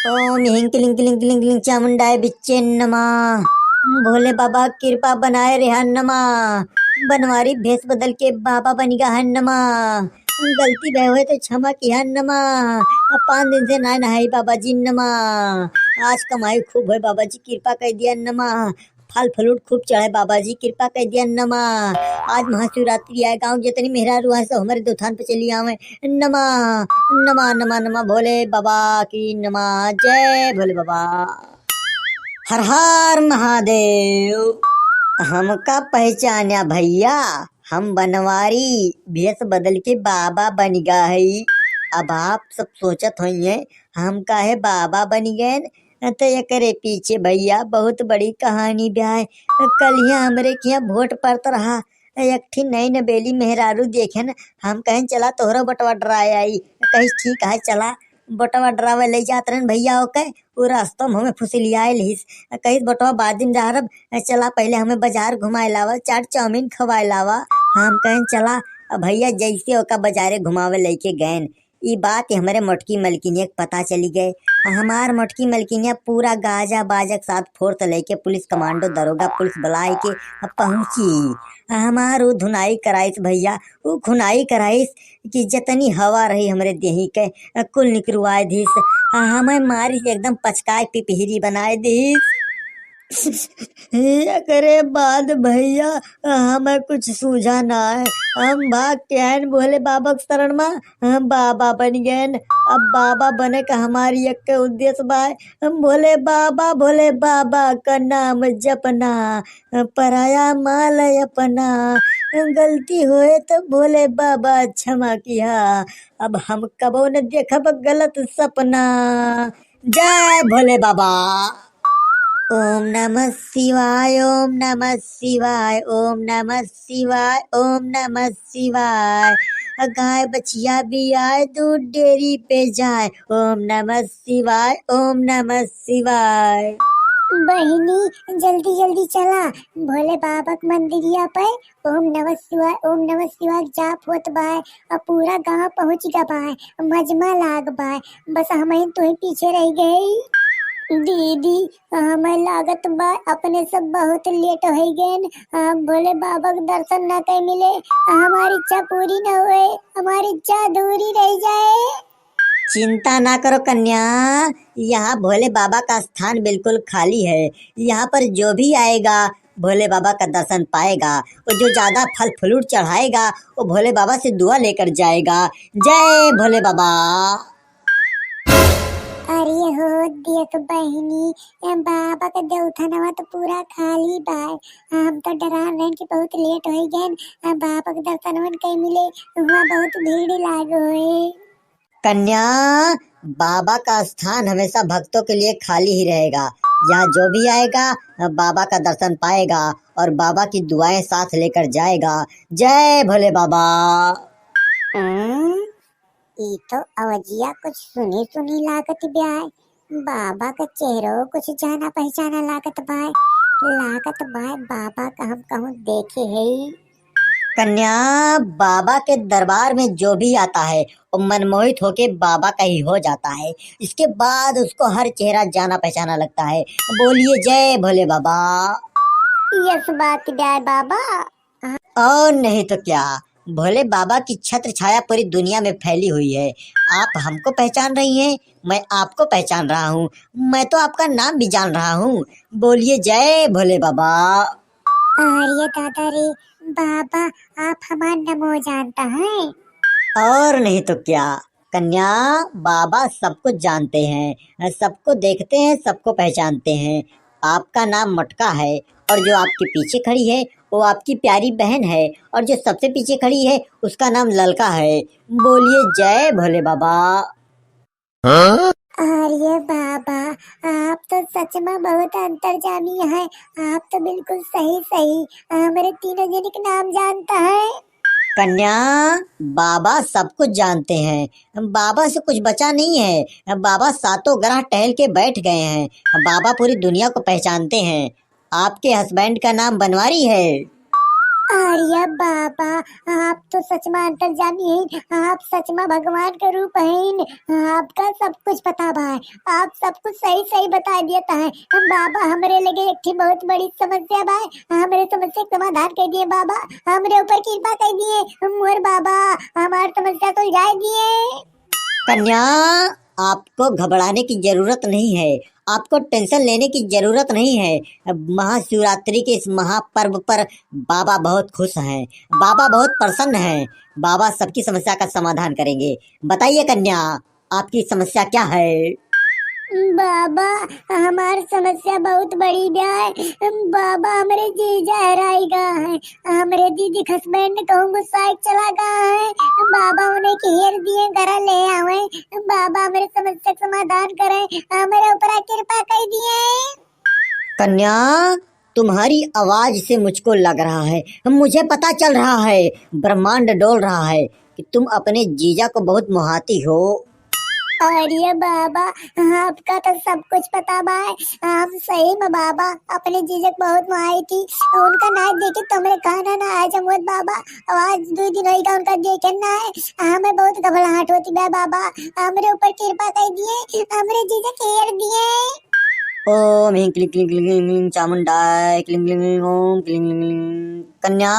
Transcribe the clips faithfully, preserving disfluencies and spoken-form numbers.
ओम हिंग क्लिंग क्लिंग क्लिंग क्लिंग चामुंडाय बिच्चे नमः। भोले बाबा कृपा बनाए रहा नमः। बनवारी भेष बदल के बाबा बनिगा है नमः। गलती भय होए तो क्षमा किहा नमः। अब पाँच दिन से नाय नहाई बाबा जी नमः। आज कमाई खूब होए बाबा जी कृपा कर दिया नमः। फल फ्रूट खूब चढ़े बाबा जी कृपा कर दिया नमः। आज महाशिवरात्रि आए गाँव जितनी मेहरारू है सब हमरे दुथान पे चली आवे। नमः नमः नमः नमः भोले बाबा की नमः। जय भोले बाबा। हर हर महादेव। हमका पहचान्या भैया, हम बनवारी भेष बदल के बाबा बनिगा हई। अब आप सब सोचत होइए हम काहे बाबा बनि गए, तो एकरे पीछे भैया बहुत बड़ी कहानी बा है। कलिया हमरे किहाँ वोट पड़त रहा, एक ठी नई नबेली मेहरारू देखेन, हम कहेन चला तोहरो वोटवा डराए आई। कहिस ठीक है चला। वोटवा डरावे ले जात रहन भैया ओके, उ रास्तों में हमें फुसिलियाए लिहिस। कहिस वोटवा बाद में डारब, चला पहले हमें बाजार घुमाए लावा, चाट चाउमीन खवाए लावा। हम कहेन चला। अब भैया जैसे ओका बाजारे घुमावे लेके गएन, ई बात हमरे मोटकी मलकिनिया के पता चली गए। हमार मोटकी मलकिनिया पूरा गाजा बाजा के साथ फोर्स लेके पुलिस कमांडो दरोगा पुलिस बुलाए के अब पहुँची। हमार उ धुनाई कराइस भैया, उ खुनाई कराइस कि जतनी हवा रही हमरे देही के कुल निकरवाए दिस। हमें मारिस एकदम पचकाए पिपहिरी बनाए दिस। एकरे बाद भैया हमें कुछ सूझा ना है। हम भाग के आएन भोले बाबा के शरण में, हम बाबा बन गएन। अब बाबा बने का हमारी एक उद्देश्य बा, हम भोले बाबा, भोले बाबा का नाम जपना, पराया माल अपना। गलती होए तो भोले बाबा क्षमा किहा, अब हम कबो न देखब गलत सपना। जय भोले बाबा। ओम नमः शिवाय, ओम नमः शिवाय, ओम नमः शिवाय, ओम नमः शिवाय। गाय बछिया भी आए, दूध डेयरी पे जाए। ओम नमः शिवाय, ओम नमः शिवाय। बहिनी, जल्दी जल्दी चला भोले बाबा के मंदिरिया पे। ओम नमः शिवाय, ओम नमः शिवाय जाप होत बाय। अब पूरा गांव पहुँच गा बाय, मजमा लाग बाय। बस हमहिन तुही पीछे रह गई। दीदी, हमें लागत बा अपने सब बहुत लेट हो गए। भोले बाबा के दर्शन ना कर मिले, हमारी इच्छा पूरी ना होए, हमारी इच्छा अधूरी रह जाए। चिंता ना करो कन्या, यहाँ भोले बाबा का स्थान बिल्कुल खाली है। यहाँ पर जो भी आएगा भोले बाबा का दर्शन पाएगा, और जो ज्यादा फल फ्रूट चढ़ाएगा वो भोले बाबा से दुआ लेकर जाएगा। जय भोले बाबा। अरे हो देख बहिनी, ए बाबा के देवथनवा तो पूरा खाली बा। हम तो डरान रहन कि बहुत लेट हो गए। बाबा के दर्शन वन कहीं मिले, वहाँ बहुत भीड़ लाग होए। कन्या, बाबा का स्थान हमेशा भक्तों के लिए खाली ही रहेगा। यहाँ जो भी आएगा, बाबा का दर्शन पाएगा और बाबा की दुआएं साथ लेकर जाएगा। जय भोले बाबा। हम्म, ई तो अवजिया कुछ सुनी सुनी लागत ब्याय। बाबा का चेहरो कुछ जाना पहचाना लागत बाय। लागत बाय बाबा का हम कहूँ देखे है। कन्या, बाबा के दरबार में जो भी आता है, वो मनमोहित होके बाबा का ही हो जाता है। इसके बाद उसको हर चेहरा जाना पहचाना लगता है। बोलिए जय भोले बाबा। यस बात जाए बाबा। और नहीं तो क्या, भोले बाबा की छत्र छाया पूरी दुनिया में फैली हुई है। आप हमको पहचान रही हैं, मैं आपको पहचान रहा हूँ, मैं तो आपका नाम भी जान रहा हूँ। बोलिए जय भोले बाबा। अरे दादा रे, बाबा आप हमार नमो जानता है। और नहीं तो क्या कन्या, बाबा सब कुछ जानते हैं, सबको देखते हैं, सबको पहचानते हैं। आपका नाम मटका है और जो आपके पीछे खड़ी है वो आपकी प्यारी बहन है और जो सबसे पीछे खड़ी है उसका नाम ललका है। बोलिए जय भोले बाबा। अरे बाबा, आप तो सच में बहुत अंतर्जामी हैं। आप तो बिल्कुल सही सही हमरे तीनों जने के नाम जानता है। कन्या, बाबा सब कुछ जानते हैं, बाबा से कुछ बचा नहीं है। बाबा सातों ग्रह टहल के बैठ गए हैं। बाबा पूरी दुनिया को पहचानते हैं। आपके हस्बैंड का नाम बनवारी है। अरे बाबा, आप तो सच मा अंतर्यामी हैं, आप सच मा भगवान के रूप हैं, आपका सब कुछ पता बा, आप सब कुछ सही सही बता दिया था। बाबा, हमरे लगे एक ठे बहुत बड़ी समस्या बा, हमरे समस्या के समाधान कर दिए बाबा, हमरे ऊपर कृपा कर दिए, मोर बाबा, हमार समस्या सुलझाए दिए। कन्या, आपको घबराने की जरूरत नहीं है, आपको tension लेने की जरूरत नहीं है। महाशिवरात्रि के इस महापर्व पर बाबा बहुत खुश हैं, बाबा बहुत प्रसन्न हैं, बाबा सबकी समस्या का समाधान करेंगे। बताइए कन्या, आपकी समस्या क्या है? बाबा, हमार समस्या बहुत बड़ी बा। बाबा, हमरे जीजा हेराई गा है, हमरे दीदी के husband कहूँ गुस्साए के चला गा है। बाबा, उन्हें के हेर दिए, घरा ले आवे। बाबा, हमरे समस्या के समाधान करे, हमरे ऊपर कृपा कर दिए। कन्या, तुम्हारी आवाज से मुझको लग रहा है, मुझे पता चल रहा है, ब्रह्मांड डोल रहा है कि तुम अपने जीजा को बहुत मोहाती हो। अरे बाबा, आपका तो सब कुछ पता बा। हम सही मा बाबा अपने जीजा के बहुत मोहाई थी, उनका ना देखे तो हमरे खाना ना हजम होत बाबा। अब आज दुइ दिन होइगा उनका देखे ना है, हमें बहुत घबराहट होती बा बाबा, हमरे ऊपर कृपा कर दिए, हमरे जीजा के हेर दिए। ओम ह्रीं क्लीं क्लीं क्लीं क्लीं क्लीं चामुंडाय क्लीं क्लीं क्लीं ओम क्लीं क्लीं क्लीं। कन्या,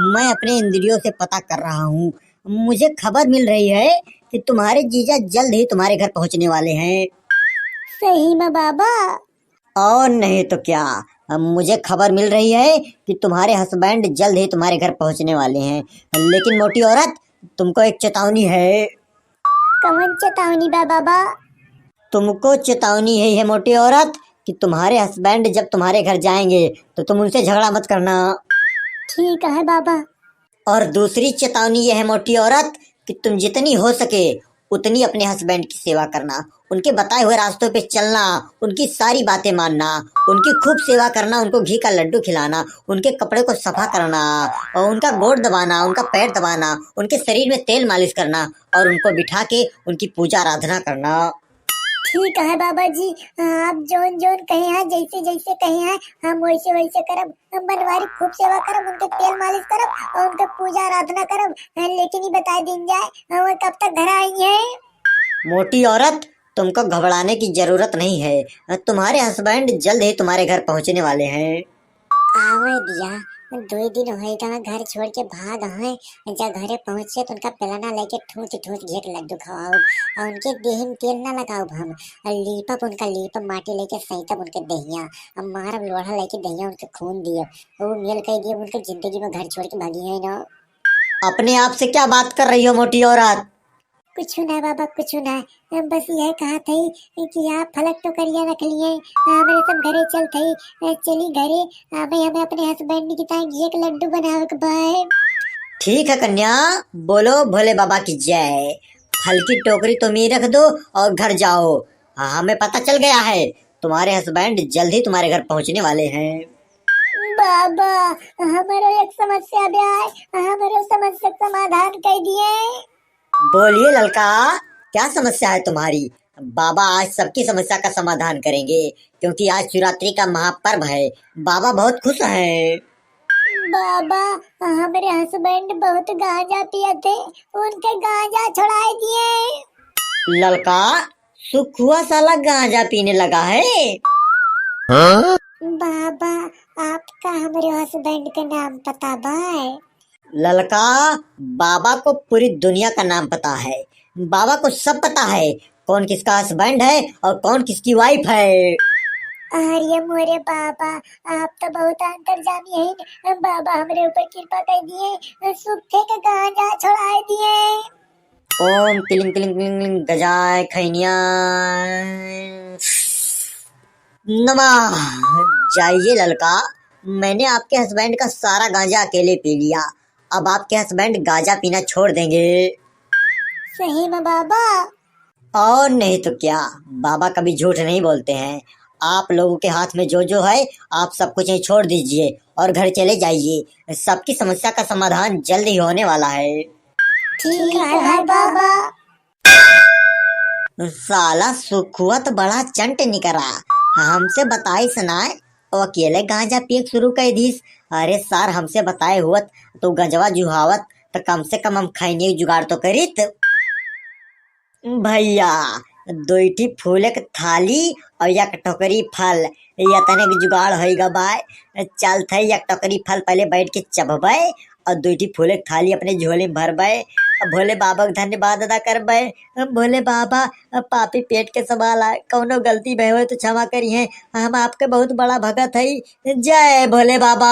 मैं अपने इंद्रियों से पता कर रहा हूँ, मुझे खबर मिल रही है कि तुम्हारे जीजा जल्द ही तुम्हारे घर पहुँचने वाले हैं। सही मा बाबा? और नहीं तो क्या, अब मुझे खबर मिल रही है कि तुम्हारे husband जल्द ही तुम्हारे घर पहुँचने वाले हैं। लेकिन मोटी औरत, तुमको एक चेतावनी है। कौन चेतावनी बा बाबा? तुमको चेतावनी है, है मोटी औरत, कि तुम्हारे husband जब तुम्हारे घर जाएंगे तो तुम उनसे झगड़ा मत करना। ठीक है बाबा। और दूसरी चेतावनी यह है मोटी औरत कि तुम जितनी हो सके उतनी अपने husband की सेवा करना, उनके बताए हुए रास्तों पे चलना, उनकी सारी बातें मानना, उनकी खूब सेवा करना, उनको घी का लड्डू खिलाना, उनके कपड़े को सफा करना और उनका गोड़ दबाना, उनका पैर दबाना, उनके शरीर में तेल मालिश करना और उनको बिठा के उनकी पूजा आराधना करना। ठीक है बाबा जी, आप जौन जौन कहे हैं, जैसे जैसे कहे हैं, हम वैसे वैसे करब। हम बनवारी खूब सेवा करब, उनके तेल मालिश करब और उनके पूजा आराधना करब। लेकिन ये बताए दिन जाए, हम कब तक घर आई हैं? मोटी औरत, तुमको घबराने की जरूरत नहीं है, तुम्हारे husband जल्द ही तुम्हारे घर पहुँचने वाले हैं। आवे दिया, दुइ दिन होइगा घर छोड़ के भाग हैं। जब घरे पहुँचे तो उनका पेलना लेके ठूस ठूस घी के लड्डू खवाउब और उनके देह में तेल ना लगाउब हम। और लीपब उनका, लीपब माटी लेके सैतब उनके देहिया, अब मारब लोढ़ा लेके देहिया उनके खून दियब, वो मेल कह दियब, उनके जिंदगी में घर छोड़ के भागी है ना। अपने आप से क्या बात कर रही हो मोटी औरत? कुछ ना बाबा, कुछ ना, हम बस यह कहा थे कि आप फलक टोकरिया रख लिए, हमरे सब घरे चल थे, चली घरे, अबे हमें अपने husband की ताई घी के लड्डू बनावे के बाय। ठीक है कन्या, बोलो भोले बाबा की जय। फल की टोकरी तुम ही रख दो और घर जाओ। हाँ, हमें पता चल गया है, तुम्हारे husband जल्द ही तुम्हारे घर पहुँचने वाले हैं। बाबा, हमारो एक समस्या बा, हमारो समस्या समाधान कर दिए। बोलिए ललका, क्या समस्या है तुम्हारी? बाबा आज सबकी समस्या का समाधान करेंगे, क्योंकि आज शिवरात्रि का महापर्व है। बाबा बहुत खुश हैं। बाबा, हमरे husband बहुत गांजा पिए थे, उनके गांजा छोड़ाए दिए। ललका, सुखुआ साला गांजा पीने लगा है। हाँ? बाबा, आपका हमरे husband का नाम पता बा? ललका, बाबा को पूरी दुनिया का नाम पता है, बाबा को सब पता है, कौन किसका husband है और कौन किसकी wife है। अरे मोरे बाबा, आप तो बहुत अंतर्यामी हैं। बाबा, हमरे ऊपर कृपा कर दिए, सुखे के गांजा छोड़ाए दिए। ओम क्लीं क्लीं क्लीं क्लीं गजाय खैनिया नमः। जाइए ललका, मैंने आपके husband का सारा गांजा अकेले पी लिया, अब आपके husband गांजा पीना छोड़ देंगे। सही में बाबा? और नहीं तो क्या, बाबा कभी झूठ नहीं बोलते हैं। आप लोगों के हाथ में जो जो है, आप सब कुछ यहीं छोड़ दीजिए और घर चले जाइए। सबकी समस्या का समाधान जल्द ही होने वाला है। ठीक है बाबा। साला सुखुआ तो बड़ा चंट निकरा, हमसे बताइस नाय, वो अकेले गांजा पिए शुरू कर दीस। अरे सार, हमसे बताए हुअत तो गंजवा जुहावत, तो कम से कम हम खैनी के जुगाड़ तो करीत। भैया, दुई ठी फूले के थाली और एक टोकरी फल, यतने के जुगाड़ होइगा बाय। चलत है, एक टोकरी फल पहले बैठ के चबबै और दुई ठी फूले के थाली अपने झोली में भरबै। अब भोले बाबा के धन्यवाद अदा करबै। भोले बाबा, अब पापी पेट के सवाल आए, कौनो गलती भय होए तो क्षमा करिहे, हम आपके बहुत बड़ा भगत है। जय भोले बाबा।